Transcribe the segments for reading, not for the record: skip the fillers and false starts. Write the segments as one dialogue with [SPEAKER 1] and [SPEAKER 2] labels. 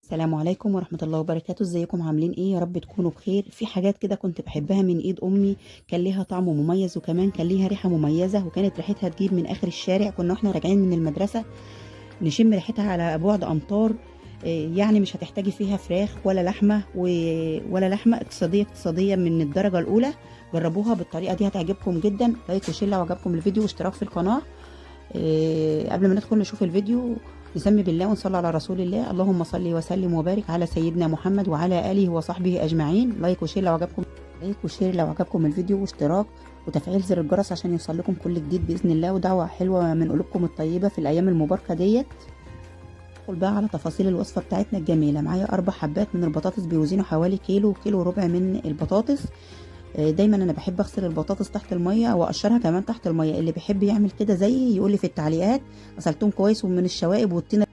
[SPEAKER 1] السلام عليكم ورحمة الله وبركاته. ازيكم عاملين ايه؟ يا رب تكونوا بخير. في حاجات كده كنت بحبها من ايد امي، كان ليها طعم مميز وكمان كان ليها ريحة مميزة، وكانت ريحتها تجيب من اخر الشارع. كنا احنا راجعين من المدرسة نشم ريحتها على بعد امتار. يعني مش هتحتاجي فيها فراخ ولا لحمة ولا لحمة. اقتصادية من الدرجة الاولى. جربوها بالطريقة دي هتعجبكم جدا. like و share لو عجبكم الفيديو واشتراك في القناة. قبل ما ندخل نشوف الفيديو نسمي بالله ونصلي على رسول الله. اللهم صل وسلم وبارك على سيدنا محمد وعلى آله وصحبه أجمعين. like و share لو عجبكم، like و share لو عجبكم الفيديو، واشتراك وتفعيل زر الجرس عشان يوصل لكم كل جديد بإذن الله، ودعوة حلوة من قلوبكم الطيبة في الأيام المباركة ديت. ندخل بقى على تفاصيل الوصفة بتاعتنا الجميلة. معايا 4 حبات من البطاطس بيوزنوا حوالي كيلو وكيلو وربع من البطاطس. دايما انا بحب اغسل البطاطس تحت المية واقشرها كمان تحت المية. اللي بيحب يعمل كده زيي يقول لي في التعليقات غسلتهم كويس ومن الشوائب والطينه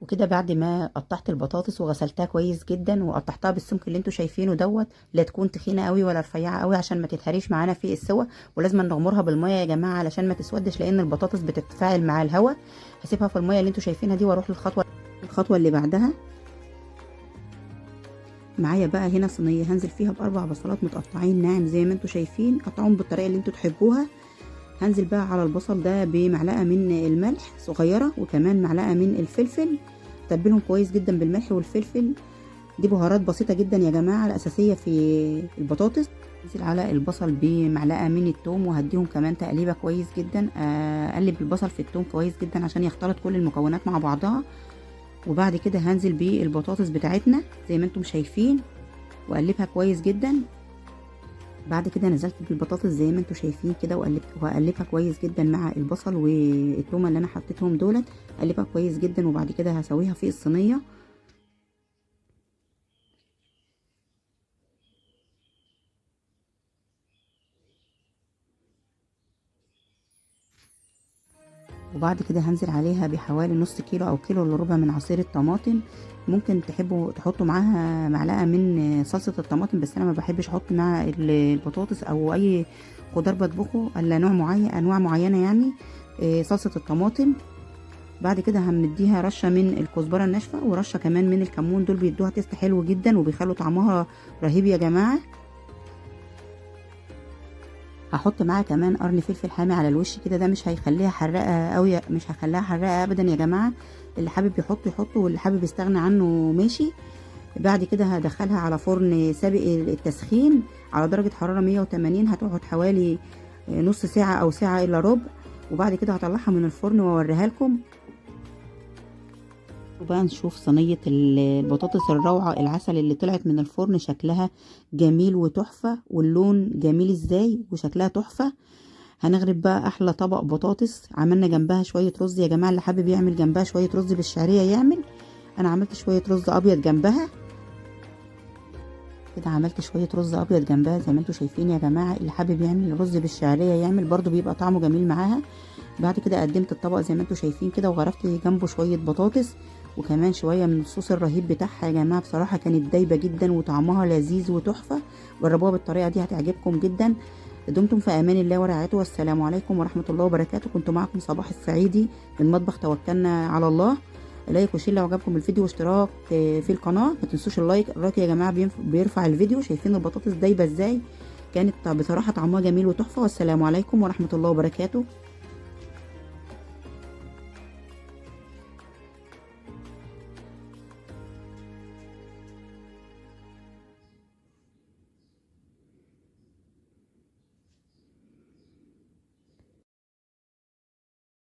[SPEAKER 1] وكده. بعد ما قطعت البطاطس وغسلتها كويس جدا وقطعتها بالسمك اللي انتوا شايفينه دوت، لا تكون تخينة قوي ولا رفيعة قوي عشان ما تتهريش معانا في السوا، ولازم نغمرها بالمية يا جماعة علشان ما تسودش، لان البطاطس بتتفاعل مع الهواء. هسيبها في المية اللي انتوا شايفينها دي واروح للخطوة اللي بعدها. معايا بقى هنا صينية هنزل فيها ب4 بصلات متقطعين ناعم زي ما انتوا شايفين، قطعهم بالطريقة اللي انتوا تحبوها. هنزل بقى على البصل ده بمعلقه من الملح صغيرة وكمان معلقه من الفلفل. تبلهم كويس جدا بالملح والفلفل. دي بهارات بسيطة جدا يا جماعة الاساسية في البطاطس. هنزل على البصل بمعلقه من الثوم وهديهم كمان تقليبه كويس جدا. اقلب البصل في الثوم كويس جدا عشان يختلط كل المكونات مع بعضها. وبعد كده هنزل بالبطاطس بتاعتنا زي ما انتم شايفين واقلبها كويس جدا. بعد كده نزلت بالبطاطس زي ما انتم شايفين كده وهقلبها كويس جدا مع البصل والتومه اللي انا حطيتهم دولت. اقلبها كويس جدا وبعد كده هسويها في الصينية. وبعد كده هنزل عليها بحوالي نص كيلو او كيلو الا ربع من عصير الطماطم. ممكن تحبوا تحطوا معاها معلقه من صلصه الطماطم، بس انا ما بحبش احط مع البطاطس او اي خضار بطبخه الا نوع معين، انواع معينة يعني صلصه الطماطم. بعد كده هنديها رشه من الكزبره الناشفه ورشه كمان من الكمون، دول بيدوها taste حلو جدا وبيخلوا طعمها رهيب يا جماعة. هحط معاها كمان قرن فلفل حامي على الوش كده، ده مش هيخليها حراقه قوي، مش هخليها حراقه ابدا يا جماعة. اللي حابب يحط يحطه واللي حابب يستغنى عنه ماشي. بعد كده هدخلها على فرن سابق التسخين على درجه حرارة 180، هتقعد حوالي نص ساعة او ساعة الا ربع. وبعد كده هطلعها من الفرن واوريها لكم. وبقى نشوف صينية البطاطس الروعة العسل اللي طلعت من الفرن، شكلها جميل وتحفة واللون جميل ازاي وشكلها تحفة. هنغرب بقى احلى طبق بطاطس. عملنا جنبها شوية رز يا جماعة، اللي حابب يعمل جنبها شوية رز بالشعرية يعمل. انا عملت شوية رز ابيض جنبها كده، عملت شوية رز ابيض جنبها زي ما انتوا شايفين يا جماعة. اللي حابب يعمل رز بالشعرية يعمل برضو، بيبقى طعمه جميل معاها. بعد كده قدمت الطبق زي ما انتوا شايفين كده، وغرفت جنبه شوية بطاطس وكمان شوية من الصوص الرهيب بتاعها يا جماعة. بصراحة كانت دايبه جدا وطعمها لذيذ وتحفه. جربوها بالطريقة دي هتعجبكم جدا. دمتم في امان الله ورعايته، والسلام عليكم ورحمة الله وبركاته. كنت معكم صباح السعيدي من مطبخ توكلنا على الله. like و share لو عجبكم الفيديو واشتراك في القناة. ما تنسوش ال like، ال like يا جماعة بيرفع الفيديو. شايفين البطاطس دايبه ازاي؟ كانت بصراحة طعمها جميل وتحفه. والسلام عليكم ورحمة الله وبركاته.